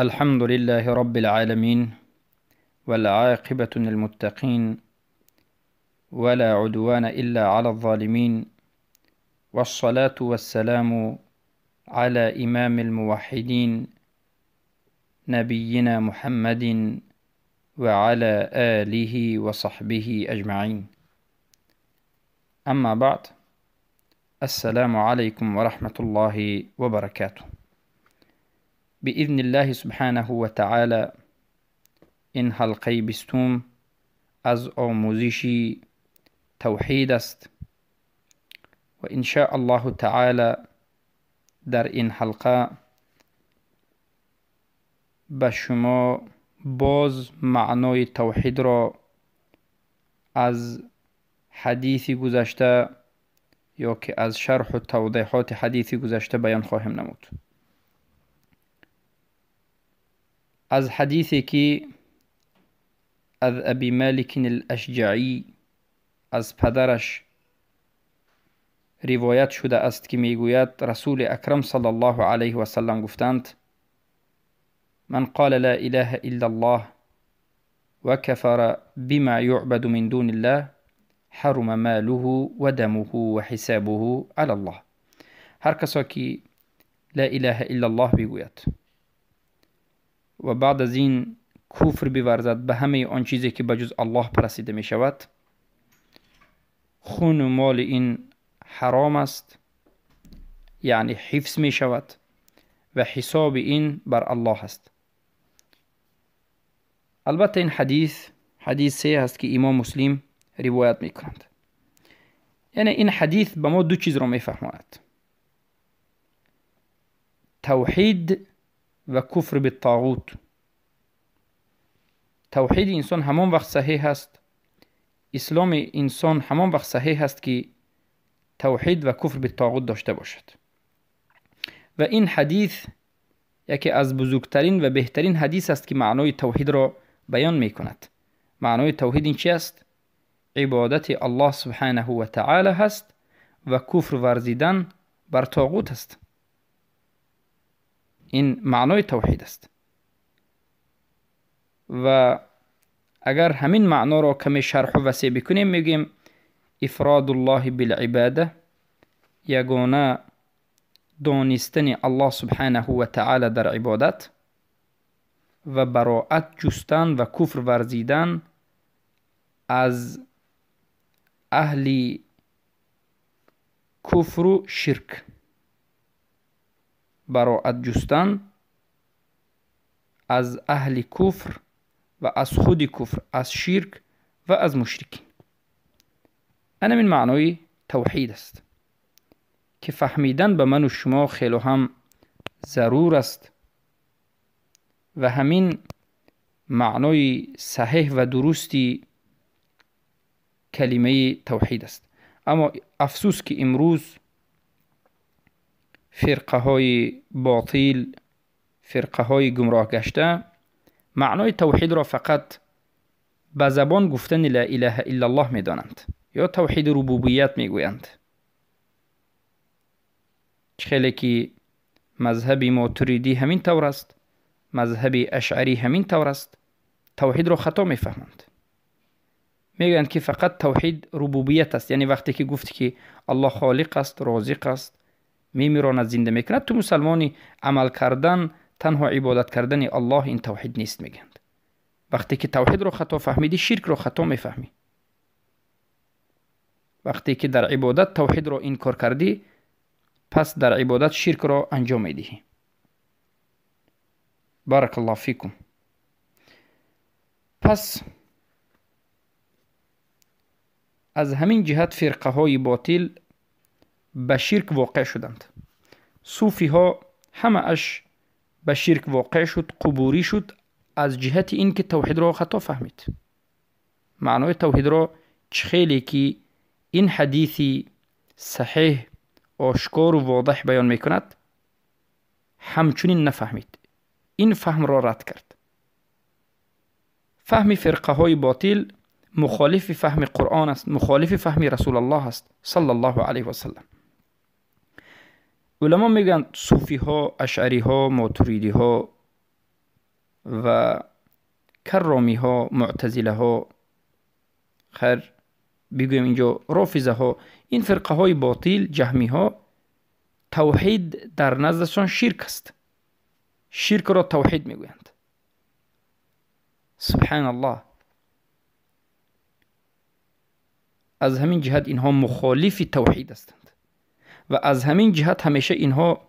الحمد لله رب العالمين، والعاقبة للمتقين، ولا عدوان إلا على الظالمين، والصلاة والسلام على إمام الموحدين نبينا محمد وعلى آله وصحبه أجمعين. أما بعد، السلام عليكم ورحمة الله وبركاته. بإذن الله سبحانه وتعالى این حلقه 20 از آموزش توحید است و إن شاء الله تعالی در این حلقه به شما باز معنای توحید را از حدیث گذشته یا که از شرح و توضیحات حدیث گذشته بیان خواهیم نمود. از حدیثی که از ابی مالک الاشجعی از پدرش روایت شده است که میگوید رسول اکرم صلی الله علیه و سلم گفتند: من قال لا اله الا الله وكفر بما يعبد من دون الله حرم ماله ودمه وحسابه على الله. هر کسا که لا اله الا الله بگوید و بعد از این کفر بورزد به همه آن چیزی که بجز الله پرستیده می شود، خون و مال این حرام است، یعنی حفظ می شود و حساب این بر الله است. البته این حدیث حدیث سه است که امام مسلم روایت می کنند. یعنی این حدیث به ما دو چیز را می فهماند: توحید و کفر بالطاغوت. توحید انسان همان وقت صحیح است، اسلام انسان همان وقت صحیح است که توحید و کفر بالطاغوت داشته باشد. و این حدیث یکی از بزرگترین و بهترین حدیث است که معنای توحید را بیان می کند. معنای توحید این چی است؟ عبادت الله سبحانه و تعالی هست و کفر ورزیدن بر طاغوت است. این معنای توحید است. و اگر همین معنا را کمی شرح و وسیع بکنیم، میگیم افراد الله بالعباده، یگانه دانستن الله سبحانه و تعالی در عبادت و براعت جستن و کفر ورزیدن از اهل کفر و شرک. براعت جستن از اهل کفر و از خود کفر، از شرک و از مشرکین. انا من معنای توحید است که فهمیدن به من و شما خیلی هم ضرور است و همین معنای صحیح و درستی کلمه توحید است. اما افسوس که امروز فرقه های باطل، فرقه های گمراه گشته، معنای توحید را فقط به زبان گفتن لا اله الا الله میدانند یا توحید ربوبیت میگویند. خیلی که مذهب ماتریدی همین طور است، مذهب اشعری همین طور است، توحید را خطا میفهمند. میگویند که فقط توحید ربوبیت است، یعنی وقتی که گفت که الله خالق است، رازق است، میمیراند، زنده میکند، تو مسلمانی عمل کردن، تنها عبادت کردن الله، این توحید نیست میگند. وقتی که توحید رو خطا فهمیدی، شرک رو خطا میفهمی. وقتی که در عبادت توحید رو انکار کردی، پس در عبادت شرک را انجام میدهی. بارک الله فیکم. پس از همین جهت فرقه های باطل به شرک واقع شدند. صوفی ها همه اش به شرک واقع شد، قبوری شد، از جهت اینکه توحید را خطا فهمید. معنای توحید را خیلی که این حدیثی صحیح، آشکار و واضح بیان میکند، همچنین نفهمید. این فهم را رد کرد. فهم فرقه های باطل مخالف فهم قرآن است، مخالف فهم رسول الله است صلی الله علیه و سلم. علما میگن صوفی ها، اشعری ها، ماتریدی ها و کرامی ها، معتزله ها، خیر بگویم اینجا رافضه ها، این فرقه های باطل، جهمی ها، توحید در نزدشان شرک است. شرک را توحید میگویند. سبحان الله. از همین جهت اینها مخالف توحید هستند و از همین جهت همیشه اینها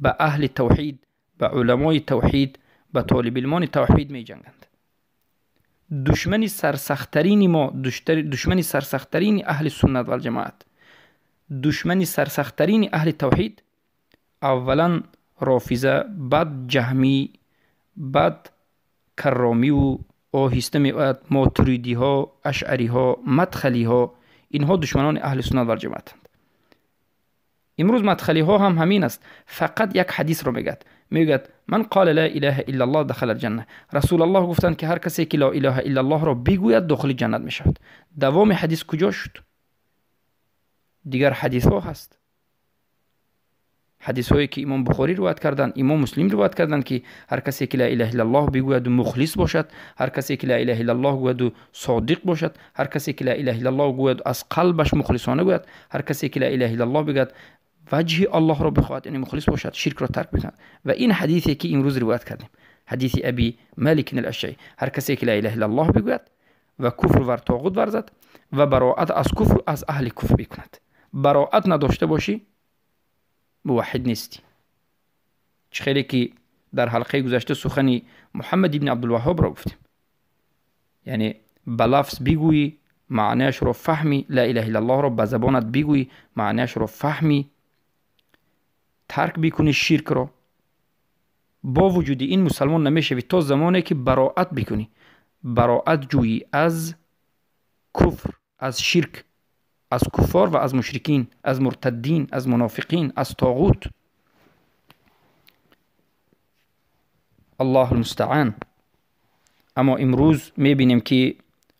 به اهل توحید، به علمای توحید، به طالب علمان توحید می جنگند. دشمن سرسخترین ما، دشمن سرسخترین اهل سنت و الجماعت، دشمن سرسخترین اهل توحید، اولا رافضه، بعد جهمی، بعد کرامی و آهسته می آید ماتریدی ها، اشعری ها، مدخلی ها. اینها دشمنان اهل سنت و الجماعتند. امروز مدخلی ها هم همین است. فقط یک حدیث رو میگد، میگد من قال لا اله الا الله دخل الجنه. رسول الله گفتند که هر کسی که لا اله الا الله را بگوید داخل جنت میشود. دوام حدیث کجا شد؟ دیگر حدیث ها هست، حدیث هایی که امام بخاری روایت کردند، امام مسلم روایت کردند که هر کسی که لا اله الا الله بگوید و مخلص باشد، هر کسی که لا اله الا الله گوید و صادق باشد، هر کسی که لا اله الا الله گوید از قلبش مخلصانه گوید، هر کسی که لا اله الا الله بگوید وجه الله را بخواهد، یعنی مخلص باشد، شرک را ترک بکند. و این حدیثی که امروز روایت کردیم، حدیث ابی مالک الاشعری، هر کسی که لا اله الا الله بگوید و کفر ور طاغوت ورزد و براءت از کفر از اهل کفر بکند. براءت نداشته باشی موحد نیستی. چه خیلی که در حلقه گذشته سخنی محمد ابن عبدالوهاب را گفتیم، یعنی به لفظ بگویی معنیش را فهمی، لا اله الا الله را به زبانت بگویی معنیش را فهمی، ترک بکنی شرک را، با وجود این مسلمان نمیشوی تا زمانی که براءت بکنی، براءت جویی از کفر، از شرک، از کفار و از مشرکین، از مرتدین، از منافقین، از طاغوت. الله المستعان. اما امروز میبینیم که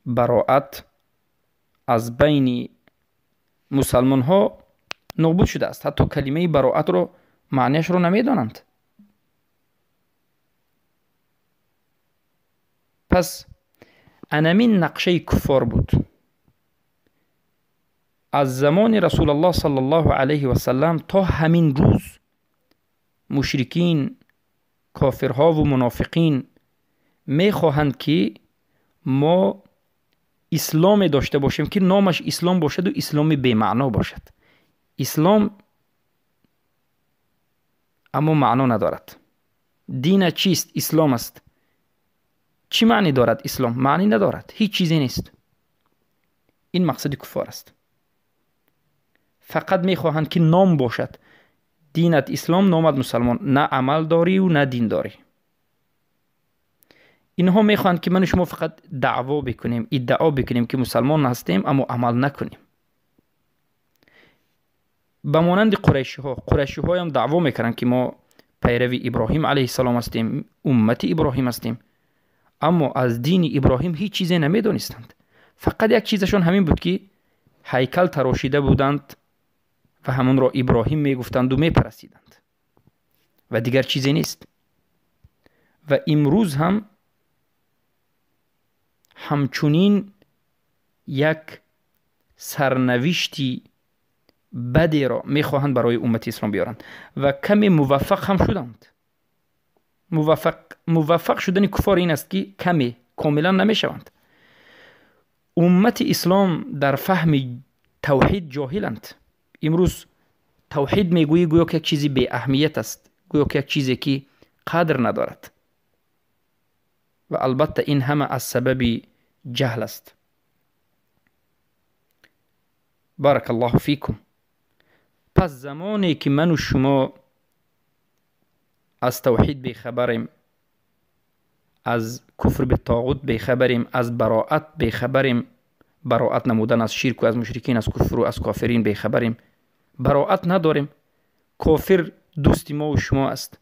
براءت از بین مسلمان ها نابود شده است. حتی کلمه براءت رو معنیش رو نمیدانند. پس انمین نقشه کفار بود. از زمان رسول الله صلی الله علیه و سلم تا همین روز مشرکین، کافرها و منافقین میخواهند که ما اسلام داشته باشیم که نامش اسلام باشد و اسلام بی‌معنا باشد. اسلام اما معنا ندارد. دین چیست؟ اسلام است. چی معنی دارد اسلام؟ معنی ندارد، هیچ چیزی نیست. این مقصد کفار است. فقط میخواهند که نام باشد. دینت اسلام، نامت مسلمان، نه عمل داری و نه دین داری. اینها میخواهند که من و شما فقط دعوا بکنیم، ادعا بکنیم که مسلمان هستیم اما عمل نکنیم. به مانند قریشی ها، قریشی ها هم دعوا میکردند که ما پیروی ابراهیم علیه السلام هستیم، امت ابراهیم هستیم، اما از دین ابراهیم هیچ چیزی نمیدانستند. فقط یک چیزشون همین بود که هیکل تراشیده بودند و همون را ابراهیم میگفتند و میپرستیدند و دیگر چیزی نیست. و امروز هم همچنین یک سرنوشتی بدی را میخواهند برای امت اسلام بیارند و کمی موفق هم شدند. موفق شدن کفار این است که کمی، کاملا نمیشوند. امت اسلام در فهم توحید جاهلند. امروز توحید میگویی گویا که یک چیزی بی اهمیت است، گویا که یک چیزی که قدر ندارد، و البته این همه از سبب جهل است. بارک الله فیکم. پس زمانی که من و شما از توحید بیخبریم، از کفر به طاغوت بیخبریم، از براءت بیخبریم، براءت نمودن از شرک و از مشرکین، از کفر و از کافرین بیخبریم، براءت نداریم، کافر دوست ما و شما است.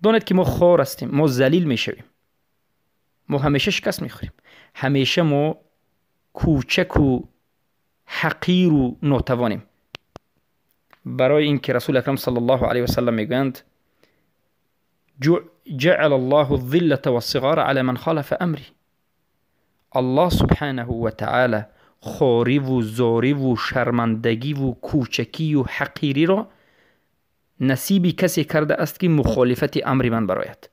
دانید که ما خار هستیم، ما ذلیل میشویم، ما همیشه شکست میخوریم، همیشه ما کوچک و حقیر و ناتوانیم. برای اینکه رسول اکرم صلی الله علیه و سلم میگویند جعل الله الذلة والصغار على من خالف أمري. الله سبحانه وتعالى خوری و زاری و شرمندگی و کوچکی و حقیری را نصیب کسی کرده است که مخالفت امر من براید.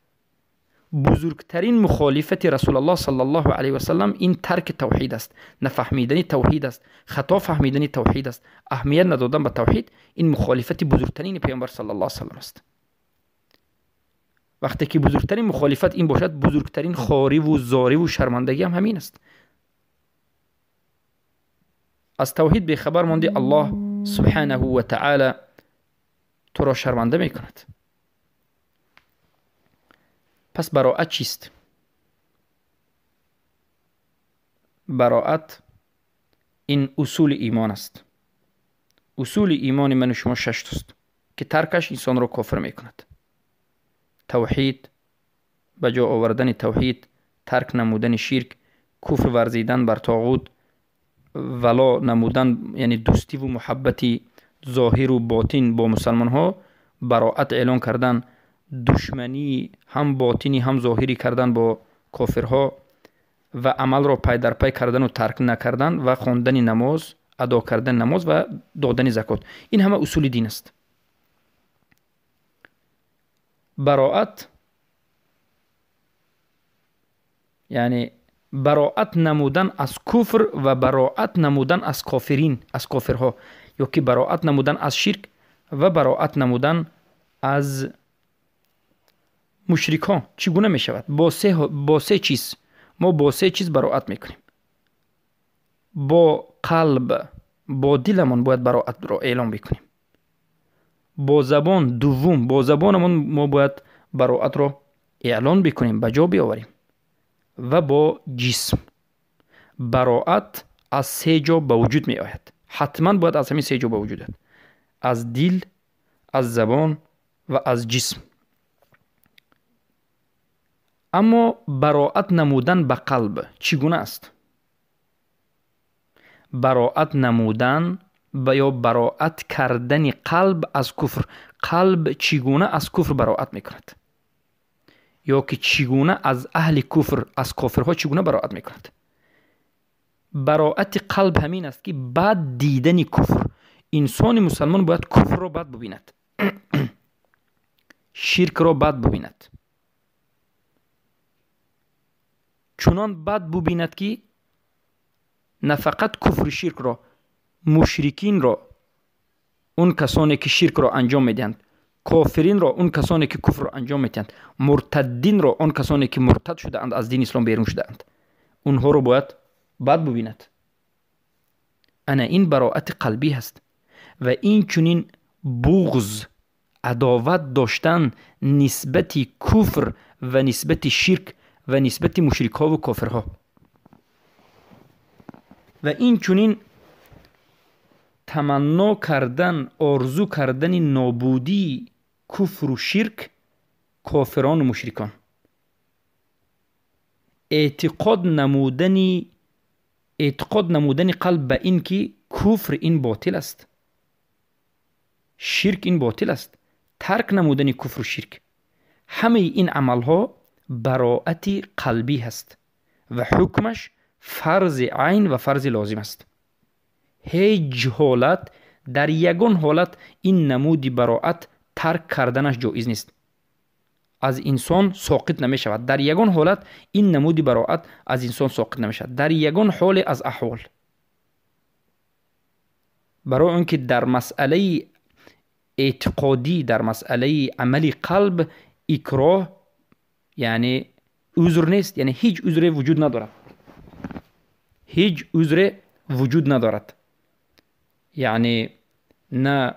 بزرگترین مخالفت رسول الله صلی الله علیه و سلم این ترک توحید است، نفهمیدن توحید است، خطا فهمیدن توحید است، اهمیت ندادن به توحید. این مخالفت بزرگترین پیامبر صلی الله علیه و سلم است. وقتی که بزرگترین مخالفت این باشد، بزرگترین خواری و زاری و شرمندگی هم همین است. از توحید بیخبر ماندی، الله سبحانه و تعالی تو را شرمنده میکند. پس براءت چیست؟ براءت این اصول ایمان است. اصول ایمان من و شما 6 است که ترکش انسان را کافر میکند. توحید، به جا آوردن توحید، ترک نمودن شرک، کفر ورزیدن بر طاغوت، ولا نمودن یعنی دوستی و محبتی ظاهر و باطن با مسلمان ها، براءت اعلان کردن، دشمنی هم باطنی هم ظاهری کردن با کافرها و عمل را پای در پای کردن و ترک نکردن و خواندن نماز، ادا کردن نماز و دادن زکات. این همه اصول دین است. براءت یعنی براءت نمودن از کفر و براءت نمودن از کافرین، از کافرها، یا که براءت نمودن از شرک و براءت نمودن از مشرک ها چگونه می شود؟ با سه چیز. ما با سه چیز براءت میکنیم. با قلب، با دلمان باید براءت را اعلام بکنیم. با زبان، دوم با زبانمان ما باید براءت را اعلان بکنیم، به جا بیاوریم. و با جسم. براءت از سه جا به وجود می آید. حتما باید از همین سه جا به وجود آید: از دل، از زبان و از جسم. اما براءت نمودن به قلب چگونه است؟ براءت نمودن یا براءت کردن قلب از کفر. قلب چگونه از کفر براءت میکند؟ یا که چگونه از اهل کفر، از کافرها چگونه براءت میکند؟ براءت قلب همین است که بعد دیدن کفر، انسان مسلمان باید کفر را بد ببیند، شرک را بد ببیند، چنان بد ببیند که نه فقط کفر شرک را، مشرکین را، اون کسانی که شرک را انجام میدهند، کافرین را، اون کسانی که کفر را انجام میدهند، مرتدین را، اون کسانی که مرتد شده اند، از دین اسلام بیرون شده اند، اونها را باید بد ببیند. انا این براءت قلبی هست. و این چنین بغض، عداوت داشتن نسبت کفر و نسبت شرک و نسبت مشرک ها و کافرها. و این چنین تمنا کردن، آرزو کردن نابودی کفر و شرک، کافران و مشرکان، اعتقاد نمودن قلب به این که کفر این باطل است، شرک این باطل است، ترک نمودن کفر و شرک، همه این عملها براءت قلبی هست و حکمش فرض عین و فرض لازم است. هیچ حالت، در یگان حالت این نمود براءت ترک کردنش جایز نیست، از انسان ساقط نمی شود. در یگان حالت این نمود براءت از انسان ساقط نمی شود، در یگان حال از احوال. برای آنکه در مسئله اعتقادی، در مسئله عمل قلب اکراه یعنی عذر نیست، یعنی هیچ عذر وجود ندارد، هیچ عذر وجود ندارد، یعنی نه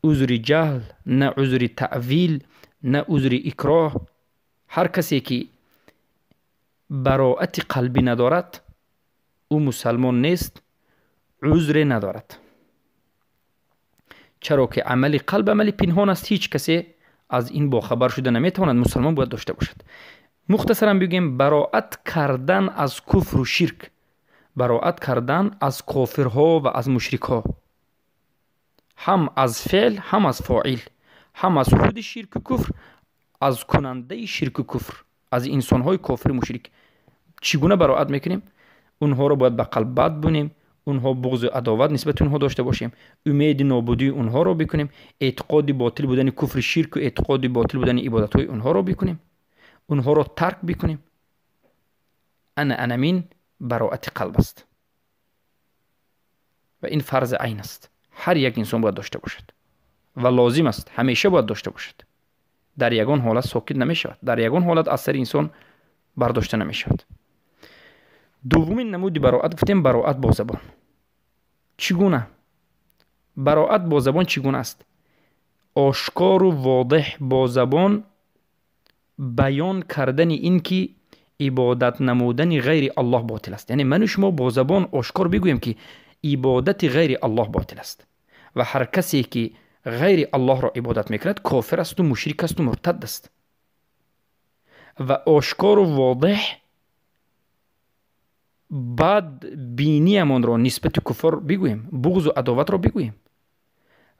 عذر جهل، نه عذر تأویل، نه عذر اکراه. هر کسی که براءت قلبی ندارد او مسلمان نیست، عذر ندارد. چرا که عمل قلب عمل پنهان است، هیچ کسی از این با خبر شده نمیتواند، مسلمان باید داشته باشد. مختصرا بگیم براءت کردن از کفر و شرک، براءت کردن از کافرها و از مشرکها، هم از فعل هم از فاعل، هم از خود شرک و کفر، Аз кунандаи ширку куфр, аз инсонҳои кофир мушрик чӣ гуна бароат мекунем? Онҳоро бояд ба қалб бад бунем, онҳо буғзу адоват нисбати онҳо дошта бошем, умеди нобудии онҳоро бикунем, эътиқоди ботил будани куфри ширку эътиқоди ботил будани ибодатҳои онҳоро бикунем, онҳоро тарк бикунем. Ана анамин бароати қалб аст ва ин фарзи айн аст. Ҳар як инсон бояд дошта бошад ва лозим аст, ҳамеша бояд дошта бошад. Дар ягон ҳолат сокит намешавад, дар ягон ҳолат аз сари инсон бардошта намешавад. Дуввумин намуди бароат гуфтем бароат бо забон. Чӣ гуна? Бароат бо забон чӣ гуна аст? Ошкору водеҳ бо забон баён кардани ин ки ибодат намудани ғайри Аллоҳ ботил аст. Яъне ману шумо бо забон ошкор бигӯем ки ибодати ғайри Аллоҳ ботил аст ва ҳар касе ки ғайри Аллоҳро ибодат мекунад кофир асту мушрик асту муртад аст. Ва ошкору водеҳ бад биниямонро нисбати куфор бигӯем, буғзу адоватро бигӯем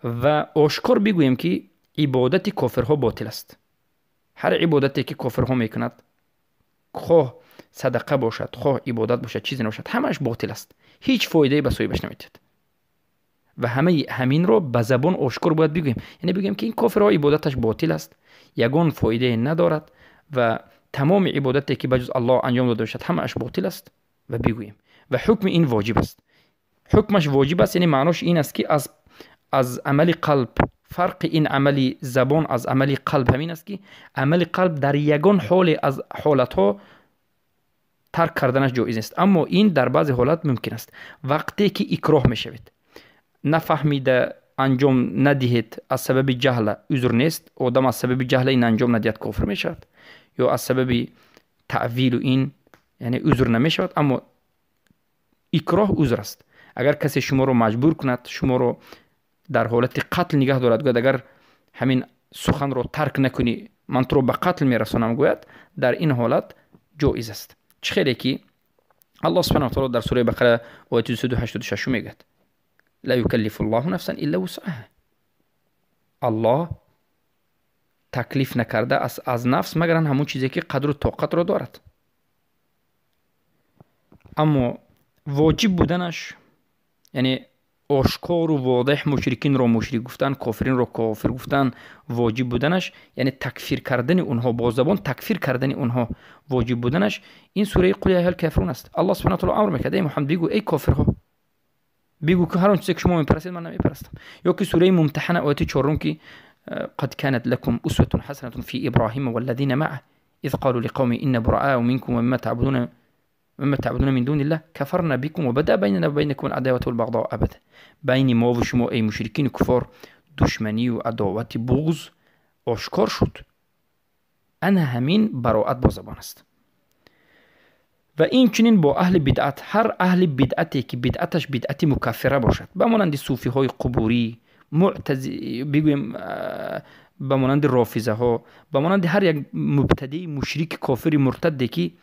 ва ошкор бигӯем ки ибодати кофирҳо ботил аст. Ҳар ибодате ки кофирҳо мекунад, хоҳ садақа бошад, хоҳ ибодат бошад, чизе набошад, ҳамааш ботил аст, ҳеҷ фоидае ба соҳибаш намедиҳад. Ва ҳамаи ҳаминро ба забон ошкор бояд бигӯем, яъне бигӯем ки ин кофирҳо ибодаташ ботил аст, ягон фоидае надорад ва тамоми ибодате ки ба ҷуз Аллоҳ анҷом дода бошад ҳамааш ботил аст ва бигӯем. Ва ҳукми ин воҷиб аст. Ҳукмаш воҷиб аст, яъне маънош ин аст ки аз амали қалб фарқи ин амали забон аз амали қалб ҳамин аст ки амали қалб дар ягон ҳоле аз ҳолатҳо тарк карданаш ҷоиз нест, аммо ин дар баъзе ҳолат мумкин аст. Вақте ки икроҳ мешавед, нафаҳмида анҷом надиҳед аз сабаби ҷаҳла, узр нест. Одам аз сабаби ҷаҳла ин анҷом надиҳад кофир мешавад, ё аз сабаби таъвилу ин яъне узр намешавад, аммо икроҳ узр аст. Агар касе шуморо маҷбур кунад, шуморо дар ҳолати қатл нигаҳ дорад, гӯяд агар ҳамин суханро тарк накунӣ ман туро ба қатл мерасонам, гӯяд, дар ин ҳолат ҷоиз аст. Чӣ хеле ки Аллоҳ субҳанаҳу ва таъоло дар сураи Бақара ояти 286 мегӯяд: ла юкаллифу ллоҳу нафсан илла вусъаҳа. Аллоҳ таклиф накарда аз нафс магар ҳамон чизе ки қадру тоқатро дорад. Аммо воҷиб буданаш, яъне ошкору водеҳ мушрикинро мушрик гуфтан, кофиринро кофир гуфтан воҷиб буданаш, яъне такфир кардани онҳо бо забон такфир кардани онҳо воҷиб буданаш, ин сураи қул я айюҳал кофирун аст. Аллоҳ субҳанаҳу ва таъоло амр мекард: эй Муҳаммад, бигӯ эй кофирҳо, бигӯ ки ҳар он чизе ки шумо мепарастед ман намепарастам. Ё ки сураи Мумтаҳана ояти 4 ки қад канат лакум усватун ҳасанатун фи иброҳима валлазина маъаҳ из қолу лиқавми инна бураау минкум ва мимма таъбудуна мин дунилла кафарна бикум ва бада байнана ва байнакум ал-адавату вал-бағдоу абада. Байни мо ва шумо эй мушрикини куфор душманию адовати буғз ошкор шуд. Ана ҳамин бароат бо забон аст. Ва инчунин бо аҳли бидъат, ҳар аҳли бидъате ки бидъаташ бидъати мукаффира бошад, ба монанди суфиҳои қубурӣ, бигӯем ба монанди рофизаҳо, ба монанди ҳар як мубтадии мушрики кофири муртадде ки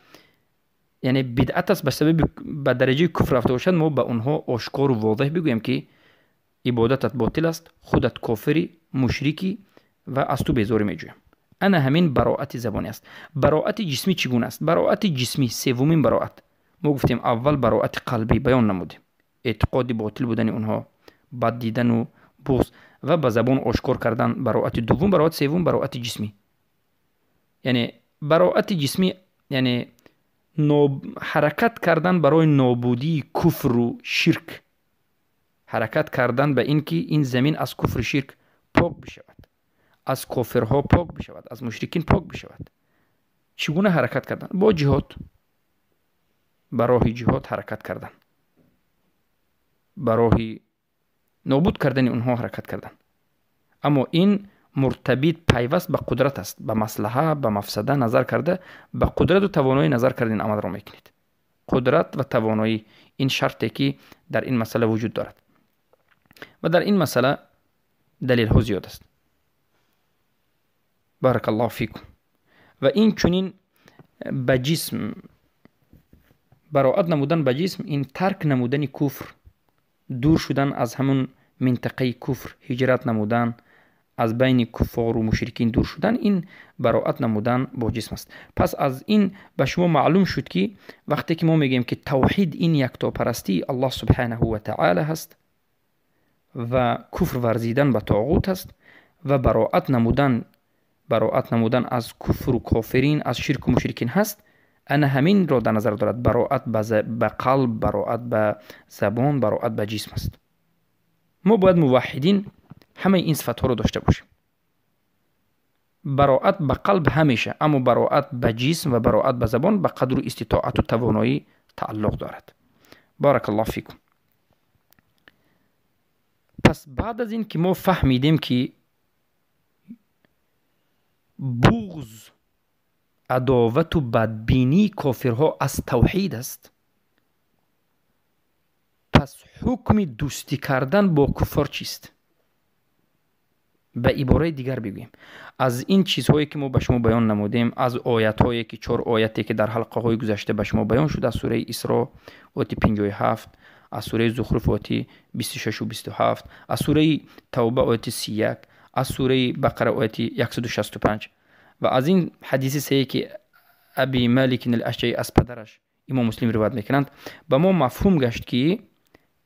яъне бидъат аст ба сабаби ба дараҷаи куфр рафта бошад, мо ба онҳо ошкору возеҳ бигӯем ки ибодатат ботил аст, худат кофири, мушрикӣ ва аз ту безорӣ меҷӯям. Ана ҳамин бароати забонӣ аст. Бароати ҷисмӣ чӣ гуна аст? Бароати ҷисмӣ севумин бароат. Мо гуфтем аввал бароати қалбӣ баён намудем, эътиқоди ботил будани онҳо, бад дидану буғз ва ба забон ошкор кардан бароати дуввум, бароати севум бароати ҷисмӣ. Яъне бароати ҷисмӣ яъне ҳаракат кардан барои нобудии куфру ширк, ҳаракат кардан ба ин ки ин замин аз куфру ширк пок бишавад, аз кофирҳо пок бишавад, аз мушрикин пок бишавад. Чӣ гуна ҳаракат кардан? Бо ҷиҳод, ба роҳи ҷиҳод ҳаракат кардан, ба роҳи нобуд кардани онҳо ҳаракат кардан. Аммо ин муртабит пайваст ба қудрат аст, ба маслаҳа, ба мафсада назар карда, ба қудрату тавоноӣ назар карда ин амалро мекунед. Қудрат ва тавоноӣ ин шарте ки дар ин масъала вуҷуд дорад ва дар ин масъала далелҳо зиёд аст. Баракаллоҳу фикум. Ва ин чунин ба ҷисм бароат намудан, ба ҷисм ин тарк намудани куфр, дур шудан аз ҳамон минтақаи куфр, ҳиҷрат намудан, аз байни куффору мушрикин дур шудан, ин бароат намудан бо ҷисм аст. Пас аз ин ба шумо маълум шуд, ки вақте ки мо мегӯем, ки тавҳид ин яктопарастии Аллоҳ субҳанаҳу ва таъала ҳаст ва куфр варзидан ба тоғут аст ва бароат намудан аз куфру кофирин, аз ширку мушрикин ҳаст, ана ҳаминро дар назар дорад. Бароат ба қалб, бароат ба забон, бароат ба ҷисм аст. Мо бояд, муваҳҳидин, ҳамаи ин сифатҳоро дошта бошем. Бароат ба қалб ҳамеша, аммо бароат ба ҷисм ва бароат ба забон ба қадру иститоату тавоноӣ тааллуқ дорад. بارك الله فيكم. Пас баъд аз ин ки мо фаҳмидем, ки буғз, адовату бадбинии кофирҳо аз тавҳид аст, пас ҳукми дӯстӣ кардан бо куффор чист? Ба ибораи дигар бигӯем, аз ин чизҳое ки мо ба шумо баён намудем, аз оятҳое ки, чор ояте ки дар ҳалқаҳои гузашта ба шумо баён шуд, аз сураи Исро, ояти 57, аз сураи Зухруф, ояти 26-у 27, аз сураи Тавба, ояти 31, аз сураи Бақара, ояти 165, ва аз ин ҳадиси саҳие, ки Аби Маликин ал Ашҷаӣ аз падараш, имом Муслим ривоят мекунанд, ба мо мафҳум гашт, ки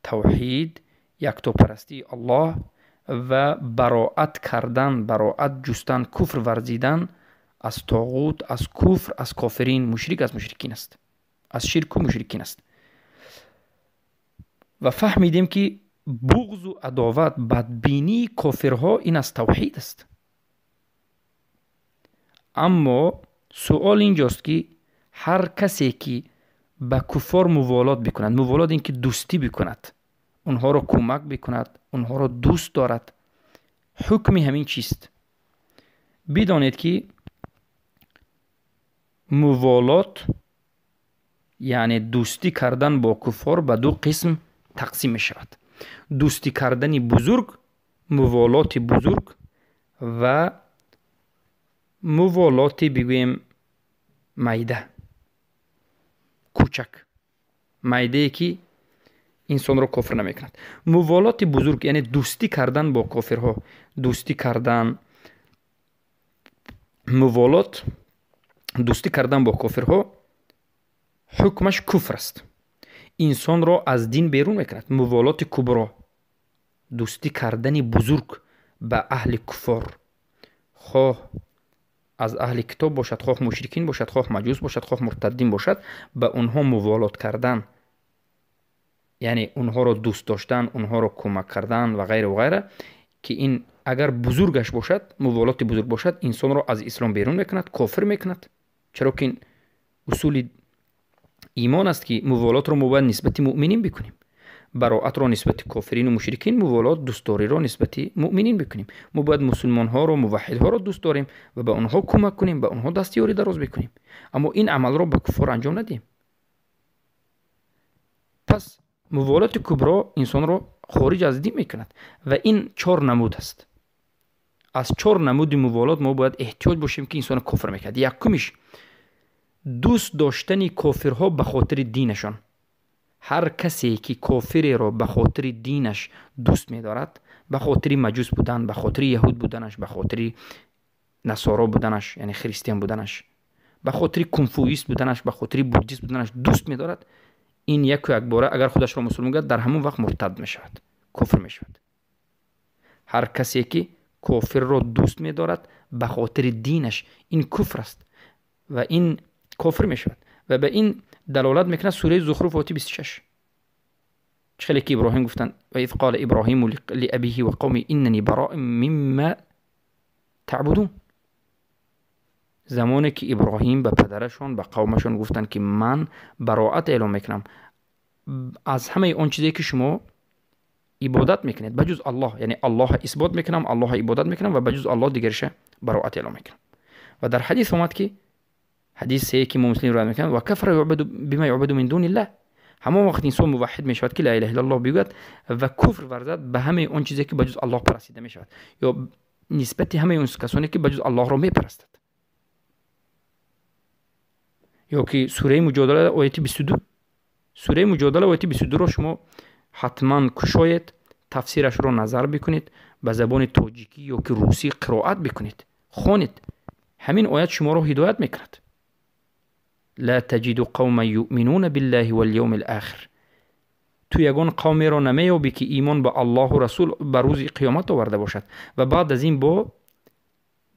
тавҳид яктопарастии Аллоҳ ва бароат кардан, бароат ҷустан, куфр варзидан аз тоғут, аз куфр, аз кофирин, мушрик, аз мушрикин аст, аз ширку мушрикин аст. Ва фаҳмидем, ки буғзу адоват, бадбинии кофирҳо ин аз тавҳид аст. Аммо суол инҷост, ки ҳар касе ки ба куффор муволот бикунад, муволот ин ки дӯстӣ бикунад, онҳоро кӯмак бикунад, онҳоро дӯст дорад, ҳукми ҳамин чист? Бидонед, ки муволот, яъне дӯстӣ кардан бо куффор, ба ду қисм тақсим мешавад: дӯстӣ кардани бузург, муволоти бузург, ва муволоти, бигӯем, майда, кӯчак, майдае ки инсонро кофир намекунад. Муволоти бузург, яъне дӯстӣ кардан бо кофирҳо, дӯстӣ кардан, муволот, дӯстӣ кардан бо кофирҳо ҳукмаш куфр аст, инсонро аз дин берун мекунад. Муволоти кубро, дӯстӣ кардани бузург ба аҳли куффор, хоҳ аз аҳли китоб бошад, хоҳ мушрикин бошад, хоҳ маҷус бошад, хоҳ муртаддин бошад, ба онҳо муволот кардан, яъне онҳоро дӯст доштан, онҳоро кӯмак кардан ва ғайра ва ғайра, ки ин агар бузургаш бошад, муволоти бузург бошад, инсонро аз ислом берун мекунад, кофир мекунад. Чаро ки усули имон аст, ки муволотро мо бояд нисбати муъминин бикунем, бароатро нисбати кофирину мушрикин, муволот, дӯстдориро нисбати муъминин бикунем. Мо бояд мусулмонҳоро, муваҳҳидҳоро дӯст дорем ва ба онҳо кӯмак кунем, ба онҳо дастёрӣ дароз бикунем, аммо ин амалро ба куффор анҷом надиҳем. Пас муволоти кубро инсонро хориҷ аз дин мекунад ва ин чор намуд аст. Аз чор намуди муволот мо бояд эҳтиёҷ бошем, ки инсонро кофир мекунад. Якумиш: дӯст доштани кофирҳо ба хотири динашон. Ҳар касе ки кофиреро ба хотири динаш дӯст медорад, ба хотири маҷус будан, ба хотири яҳуд буданаш, ба хотири насоро буданаш, яъне христиан буданаш, ба хотири кунфуист буданаш, ба хотири буддист буданаш дӯст медорад, ин яку якбора, агар худашро мусулмон гӯяд, дар ҳамон вақт муртад мешавад, кофир мешавад. Ҳар касе ки кофирро дӯст медорад ба хотири динаш, ин куфр аст ва ин кофир мешавад. Ва ба ин далолат мекунад сураи Зухруф, ояти 26, чӣ хеле ки Иброҳим гуфтанд: وإذ قال إبراهيم لأبيه وقومه إنني براء مما تعبدون. Замоне ки Иброҳим ба падарашон, ба қавмашон гуфтанд, ки ман бароат эълон мекунам аз ҳамаи он чизе ки шумо ибодат мекунед ба ҷуз Аллоҳ, яъне Аллоҳа исбот мекунам, Аллоҳа ибодат мекунам ва ба ҷуз Аллоҳ дигариша бароат эълон мекунам. Ва дар ҳадис омад, ки ҳадисе ки муслим ривоят мекунад: وكفر بما يعبد من دون الله. Ҳамон вақт инсон муваҳҳид мешавад, ки لا إله إلا الله бигӯяд ва куфр варзад ба ҳамаи он чизе ки ба ҷуз Аллоҳ парастида мешавад ё нисбати ҳамаи он касоне ки ба ҷуз Аллоҳро мепарастад. Ё ки сураи Муҷодала, ояти 22. Сураи Муҷодала, ояти 22-ро шумо ҳатман кушоед, тафсирашро назар бикунед. Ба забони тоҷикӣ ё ки русӣ қироат бикунед, хонед. Ҳамин оят шуморо ҳидоят мекунад. Ла таҷиду қавман юъминуна биллаҳи вал-явмил охир. Ту ягон қавмеро намеёбӣ, ки имон ба Аллоҳу расул ба рӯзи қиёмат оварда бошад ва баъд аз ин бо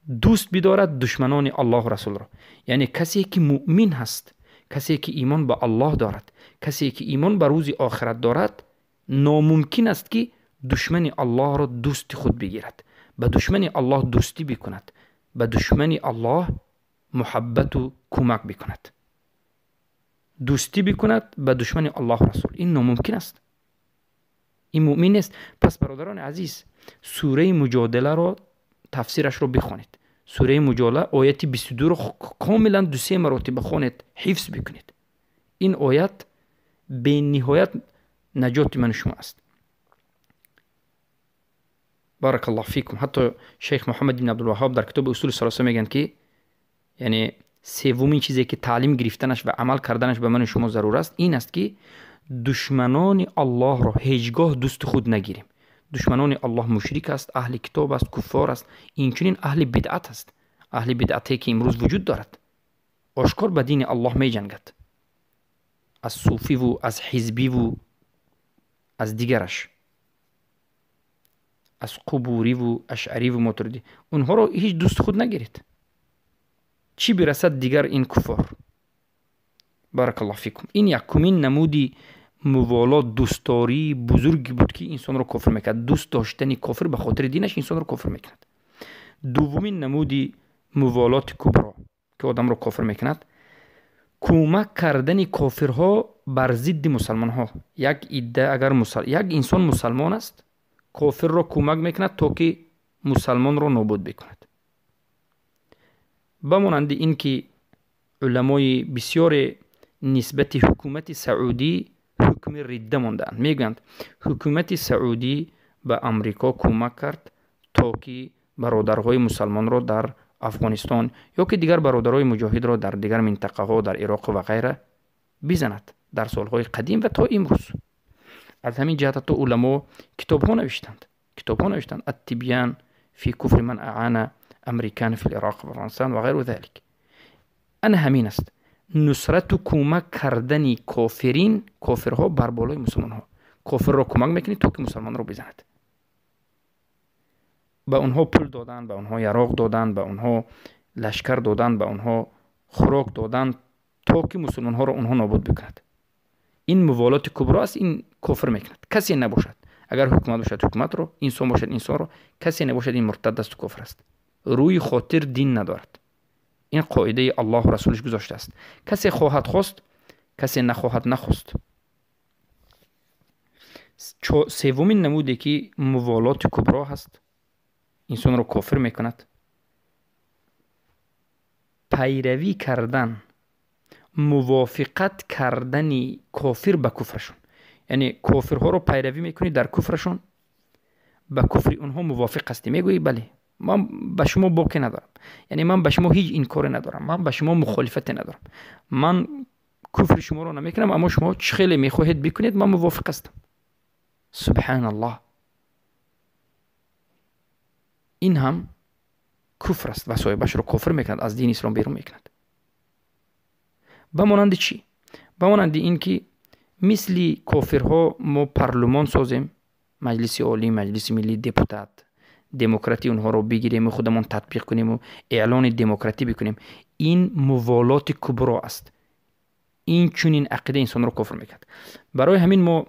дӯст бидорад душманони Аллоҳу расулро. Яъне касе ки муъмин ҳаст, касе ки имон ба Аллоҳ дорад, касе ки имон ба рӯзи охират дорад, номумкин аст ки душмани Аллоҳро дӯсти худ бигирад, ба душмани Аллоҳ дӯстӣ бикунад, ба душмани Аллоҳ муҳаббату кӯмак бикунад, дӯстӣ бикунад ба душмани Аллоҳу расул. Ин номумкин аст, ин муъмин нест. Пас бародарони азиз, сураи муҷодиларо тафсирашро бихонед. Сураи муҷодила ояти 22-ро комилан ду-се маротиба хонед, ҳифз бикунед. Ин оят бениҳоят наҷоти ману шумо аст. Баракаллоҳ фикум. Ҳатто шейх Муҳаммад ибн Абдулваҳҳоб дар китоби Усули Салоса мегӯянд, ки яъне севумин чизе ки таълим гирифтанаш ва амал карданаш ба ману шумо зарур аст, ин аст ки душманони Аллоҳро ҳеҷ гоҳ дӯсти худ нагирем. Душманони Аллоҳ мушрик аст, аҳли китоб аст, куффор аст, инчунин аҳли бидъат аст. Аҳли бидъате ки имрӯз вуҷуд дорад, ошкор ба дини Аллоҳ меҷангад, аз суфиву аз ҳизбиву аз дигараш, аз қубуриву ашъариву мотуридӣ. Онҳоро ҳеҷ дӯсти худ нагиред, чӣ бирасад дигар ин куффор. Баракаллоҳ фикум. Ин якумин намуди муволот, дӯстдории бузурге буд, ки инсонро кофир мекард. Дӯст доштани кофир ба хотири динаш инсонро кофир мекунад. Дуввумин намуди муволоти кубро, ки одамро кофир мекунад, кӯмак кардани кофирҳо бар зидди мусалмонҳо. Як идда агар як инсон мусалмон аст, кофирро кӯмак мекунад, то ки мусалмонро нобуд бикунад. Ба монанди ин ки уламои бисёре нисбати ҳукумати Саудӣ ҳукми ридда мондаанд. Мегӯянд, ҳукумати Саудӣ ба Амрико кӯмак кард, то ки бародарҳои мусалмонро дар Афғонистон ё ки дигар бародарҳои муҷоҳидро дар дигар минтақаҳо, дар Ироқ ва ғайра бизанад дар солҳои қадим ва то имрӯз. Аз ҳамин ҷиҳат ҳатто уламо китобҳо навиштанд. Китобҳо навиштанд Ат-Тибян фи куфри ман аана амрикан фи Ироқ ва Афғонистон ва ғайру залик. Ана ҳамин аст нусрату кӯмак кардани кофирин, кофирҳо бар болои мусулмонҳо. Кофирро кӯмак мекунӣ, то ки мусулмонро бизанад. Ба онҳо пул додан, ба онҳо яроқ додан, ба онҳо лашкар додан, ба онҳо хӯрок додан, то ки мусулмонҳоро онҳо нобуд бикунад. Ин муволоти кубро аст, ин кофир мекунад. Касе набошад, агар ҳукумат бошад ҳукуматро, инсон бошад инсонро, касе набошад, ин муртад асту кофир аст. Рӯи хотир дин надорад. Ин қоидаи Аллоҳу расулиш гузоштааст. Касе хоҳад хост, касе нахоҳад нахост. Севумин намуде ки муволоти кубро ҳаст, инсонро кофир мекунад, пайравӣ кардан, мувофиқат кардани кофир ба куфрашон. Яъне кофирҳоро пайравӣ мекунӣ дар куфрашон, ба куфри онҳо мувофиқ ҳастӣ. Мегӯӣ бале, ман ба шумо боке надорам, яъне ман ба шумо ҳеҷ инкоре надорам, ман ба шумо мухолифате надорам, ман куфри шуморо намекунам, аммо шумо чӣ хеле мехоҳед бикунед, ман мувофиқ ҳастам. Субҳаналлоҳ. Ин ҳам куфр аст ва соҳибашро кофир мекунад, аз дини ислом берун мекунад. Ба монанди чӣ? Ба монанди ин ки мисли кофирҳо мо парлумон созем, маҷлиси олӣ, маҷлиси миллӣ, депутат, демократӣ онҳоро бигирему худамон татбиқ кунему эълони демократӣ бикунем. Ин муволоти кубро аст. Ин чунин ақида инсонро кофир мекунад. Барои ҳамин мо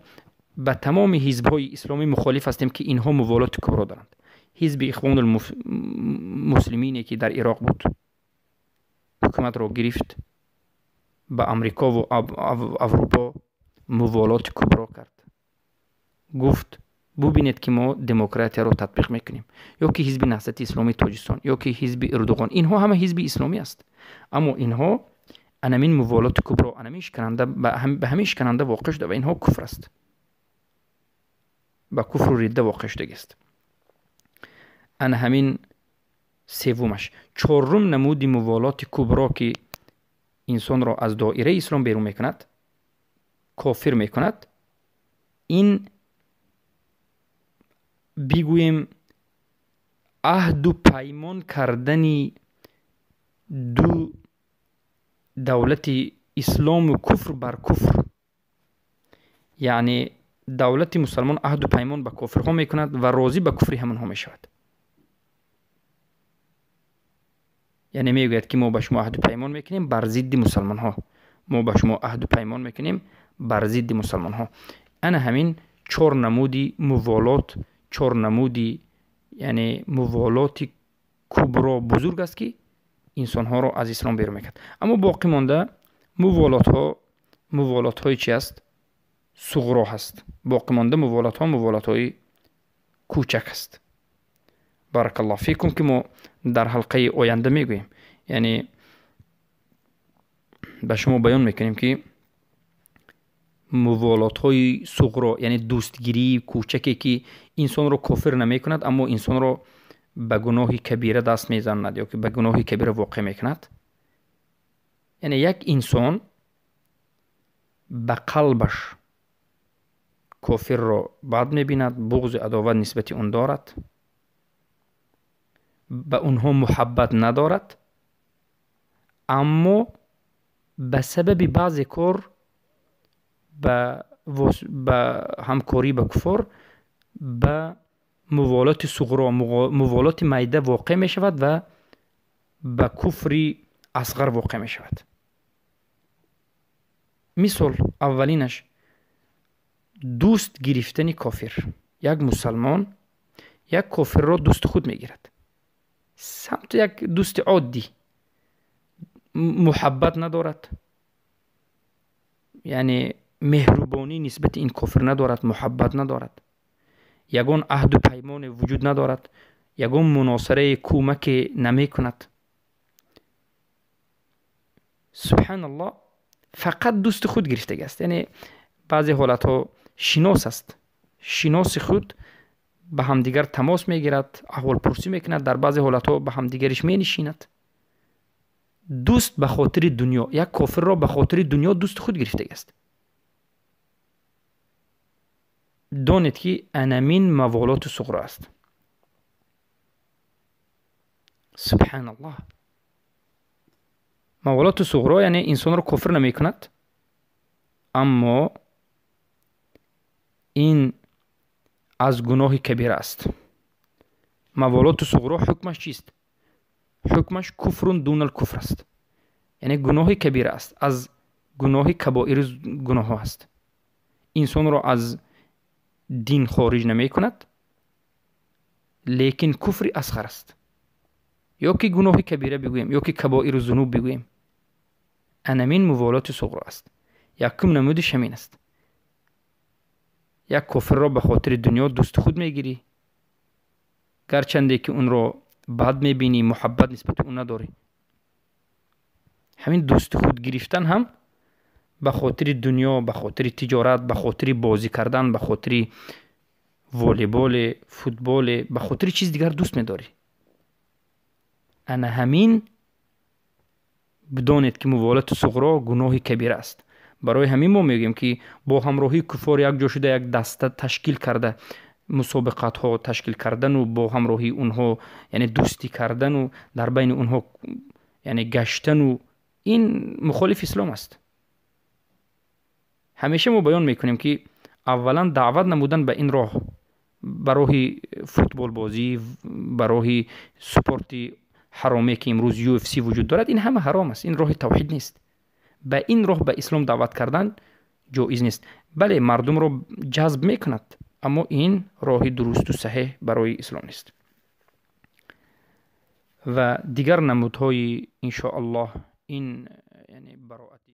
ба тамоми ҳизбҳои исломӣ мухолиф ҳастем, ки инҳо муволоти кубро доранд. Ҳизби Ихвонул Муслимине ки дар Ироқ буд, ҳукуматро гирифт, ба Амрикову Аврупо муволоти кубро кард. Гуфт, бубинед ки мо демократияро татбиқ мекунем. Ё ки ҳизби Наҳзати Исломии Тоҷикистон, ё ки ҳизби Эрдоғон, инҳо ҳама ҳизби исломӣ аст. Аммо инҳо анамин муволоти кубро, анамин шикананда, ба ҳамин шикананда воқеъ шуда ва инҳо куфр аст. Ба куфру ридда воқеъ шудагист. Ана ҳамин севумаш. Чорум намуди муволоти кубро, ки инсонро аз доираи ислом берун мекунад, кофир мекунад, ин бигӯем Аҳду паймон кардани ду давлати ислому куфр бар куфр, яъне давлати мусалмон аҳду паймон ба кофирҳо мекунад ва розӣ ба куфри ҳамонҳо мешавад. Яъне мегӯяд, ки мо ба шумо аҳду паймон мекунем бар зидди мусалмонҳо, мо ба шумо аҳду паймон мекунем бар зидди мусалмонҳо. Ана ҳамин чор намуди муволот, чор намуди яъне муволоти кубро бузург аст, ки инсонҳоро аз ислом берун мекард. Аммо боқӣ монда муволотҳо, муволотҳои чи аст? Суғро ҳаст. Боқӣ монда муволотҳо муволотҳои кӯчак аст. Баракаллоҳ фикум, ки мо дар ҳалқаи оянда мегӯем, яъне ба шумо баён мекунем, ки муволотҳои суғро, яъне дӯстгирии кӯчаке, ки инсонро кофир намекунад, аммо инсонро ба гуноҳи кабира даст мезанад ё ки ба гуноҳи кабира воқеъ мекунад. Яъне як инсон ба қалбаш кофирро бад мебинад, буғзу адоват нисбати он дорад, ба онҳо муҳаббат надорад, аммо ба сабаби баъзе кор ба ҳамкорӣ ба куфор ба муволоти суғро, муволоти майда воқеъ мешавад ва ба куфри асғар воқеъ мешавад. Мисол, аввалинаш дӯст гирифтани кофир. Як мусалмон як кофирро дӯсти худ мегирад, самту як дӯсти оддӣ, муҳаббат надорад, яъне меҳрубонӣ нисбати ин кофир надорад, муҳаббат надорад, ягон аҳду паймоне вуҷуд надорад, ягон муносараи кӯмаке намекунад. Субҳаналлоҳ, фақат дӯсти худ гирифтагӣ аст. Яъне баъзе ҳолатҳо шинос аст, шиноси худ ба ҳамдигар тамос мегирад, аҳволпурсӣ мекунад, дар баъзе ҳолатҳо ба ҳамдигариш менишинад. Дӯст ба хотири дунё, як кофирро ба хотири дунё дӯсти худ гирифтагӣ аст. Донед, ки анамин маволоту суғро аст. Субҳаналлоҳ, маволоту суғро яъне инсонро кофир намекунад, аммо ин аз гуноҳи кабира аст. Маволоту суғро ҳукмаш чист? Ҳукмаш куфрун дунал куфр аст, яъне гуноҳи кабира аст, аз гуноҳи кабоири гуноҳҳо аст. Инсонро аз дин хориҷ намекунад, лекин куфри асғар аст. Ё ки гуноҳи кабира бигӯем, ё ки кабоиру зунуб бигӯем, анамин муволоти суғро аст. Якум намудиш ҳамин аст. Як кофирро ба хотири дунё дӯсти худ мегирӣ, гарчанде ки онро бад мебинӣ, муҳаббат нисбати ӯ надорӣ. Ҳамин дӯсти худ гирифтан ҳам ба хотири дунё, ба хотири тиҷорат, ба хотири бозӣ кардан, ба хотири волейболе, футболе, ба хотири чиз дигар дӯст медорӣ. Ана ҳамин бидонед, ки муволату суғро гуноҳи кабира аст. Барои ҳамин мо мегӯем, ки бо ҳамроҳии куффор якҷо шуда як даста ташкил карда, мусобиқатҳо ташкил кардану бо ҳамроҳии онҳо яъне дӯстӣ кардану дар байни онҳо яъне гаштану ин мухолиф ислом аст. Ҳамеша мо баён мекунем, ки аввалан даъват намудан ба ин роҳ, ба роҳи футболбозӣ, ба роҳи спорти ҳароме, ки имрӯз UFC вуҷуд дорад, ин ҳама ҳаром аст, ин роҳи тавҳид нест. Ба ин роҳ ба ислом даъват кардан ҷоиз нест. Бале, мардумро ҷазб мекунад, аммо ин роҳи дурусту саҳеҳ барои ислом нест. Ва дигар намудҳои иншоаллоҳ ин яъне бароати.